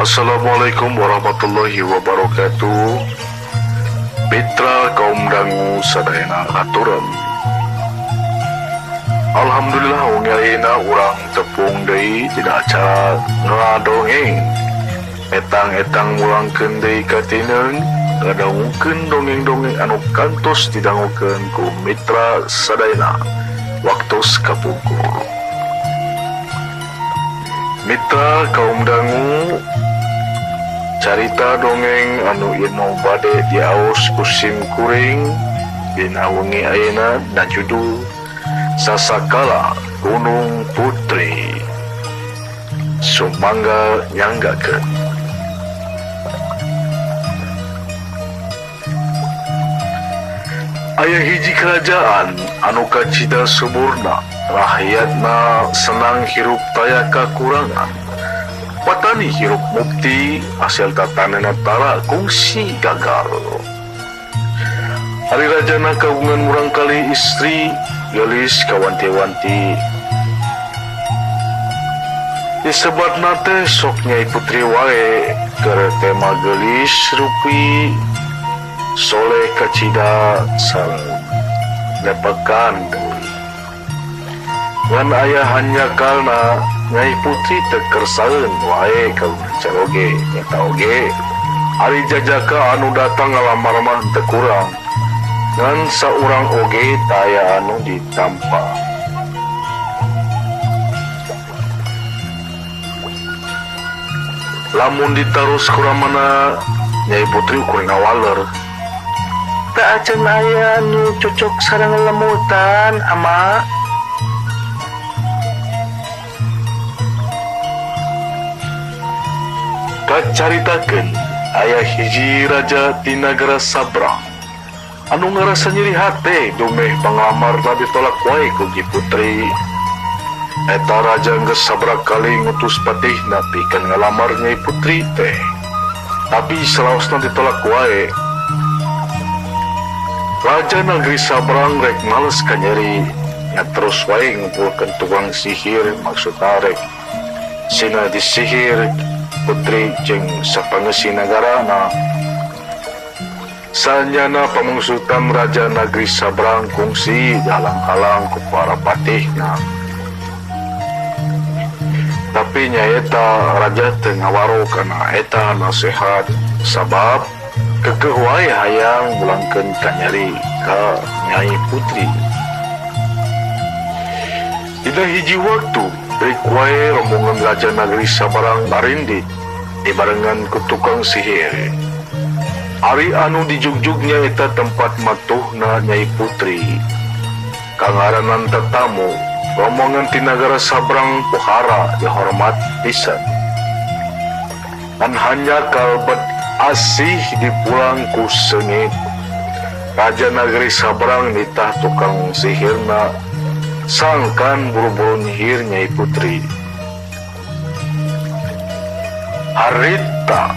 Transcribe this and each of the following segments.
Assalamualaikum warahmatullahi wabarakatuh. Mitra kaum dangu sadayana aturan. Alhamdulillah wengi ayeuna urang tepung deui dina acara ngadongeng. Etang-etang mulangkeun deui ka tineun ngadangukeun dongeng-dongeng anu kantos didangukeun ku mitra sadayana waktos kapungkur. Mitra kaum dangu, carita dongeng anu ieu bade diaos ku sim kuring dina wengi ayeuna na judul Sasakala Gunung Putri. Sumangga nyanggakeun. Aya hiji kerajaan anu kacida suburna, rakyatna senang hirup taya kakurangan. Patani hirup mukti, hasil tatanena tara kungsi gagal. Ari rajana kagungan murangkali istri geulis kawanti-wanti. Disebatna teh sok Nyai Putri wae, keur tema geulis rupi soleh kacida sareng lepekan deui. Ngan aya hanyakalna Nyai Putri teu kersaeun wae kagungan caroge nyata oge ari jajaka anu datang ngalamar mah teu kurang, ngan saurang oge taya anu ditampa. Lamun ditaros kuramana Nyai Putri ukur ngawaler. Tak acan aya anu cocok sareng lemutan ama. Kacaritakeun aya hiji raja di nagara Sabrang anu ngarasa nyeri hate dumeh panglamarna ditolak wae ku Ki Putri. Eta raja geus sabaraha kali ngutus patihna pikeun ngalamar Nyai Putri teh, tapi salaosna ditolak wae. Raja negeri Sabrang rek males ka nyeri, nya terus wae ngumpulkeun tukang sihir, maksudna rek sina disihir putri jeung sapangeusi nagarana. Sanyana pamungsutan raja negeri Sabrang kungsi halang-halang ku para patihna. Tapi nyaeta raja teu ngawaro kana eta nasihat, sabab kekeuh wae hayang mulangkeun kanyeri ka Nyai Putri. Dina hiji waktu rek wae rombongan raja negeri Sabrang barindit dibarengan ku tukang sihir. Ari anu dijugjugnya eta tempat matuhna Nyai Putri. Kangaranan tetamu rombongan ti nagara Sabrang pohara dihormat pisan. Ngan hanya kalbet asih dipulang ku seungit. Raja negeri Sabrang nitah tukang sihirna sangkan buru-buru nyihir Nyai Putri. Harita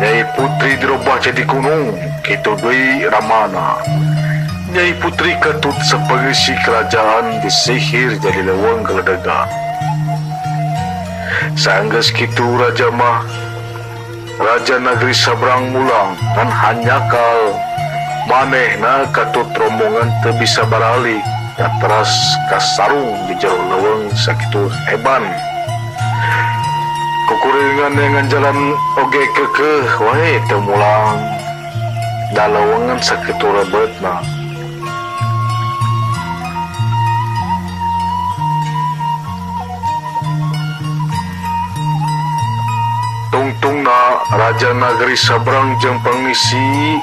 Nyai Putri dirubah jadi gunung, kitu deui ramana. Nyai Putri ketut sapangeusi kerajaan disihir jadi leuweung geledegan. Sanggeus kitu raja mah raja negeri Sabrang mulang ngan hanyakal manehna katut rombongan teu bisa baralik, teras kasarung di jero leuweung sakitu heban. Kukuringan dengan jalan oge kekeh wae teu mulang, da leuweungan sakitu rebetna. Tungtungna raja negeri Sabrang jeung pangisi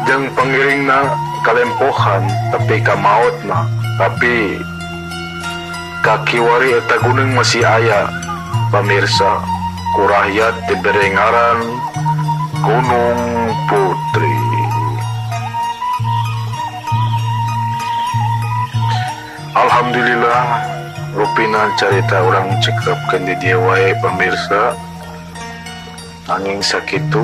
jeung pangiringna kalempohan tepi ka maotna, tapi kakiwari eta gunung masih aya. Pamirsa, ku rakyat dibere ngaran Gunung Putri. Alhamdulillah rupina carita urang cekapkeun di dieu wae pamirsa. Nanging sakitu.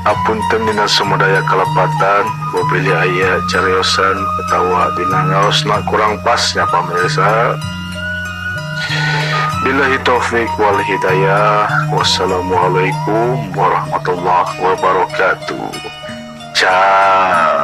Apunten dina sumedaya kalepatan, bobili aya cariosan atawa dina ngaosna kurang pasnya pamirsa. Wabillahi taufik wal hidayah. Wassalamualaikum warahmatullahi wabarakatuh. Ciao.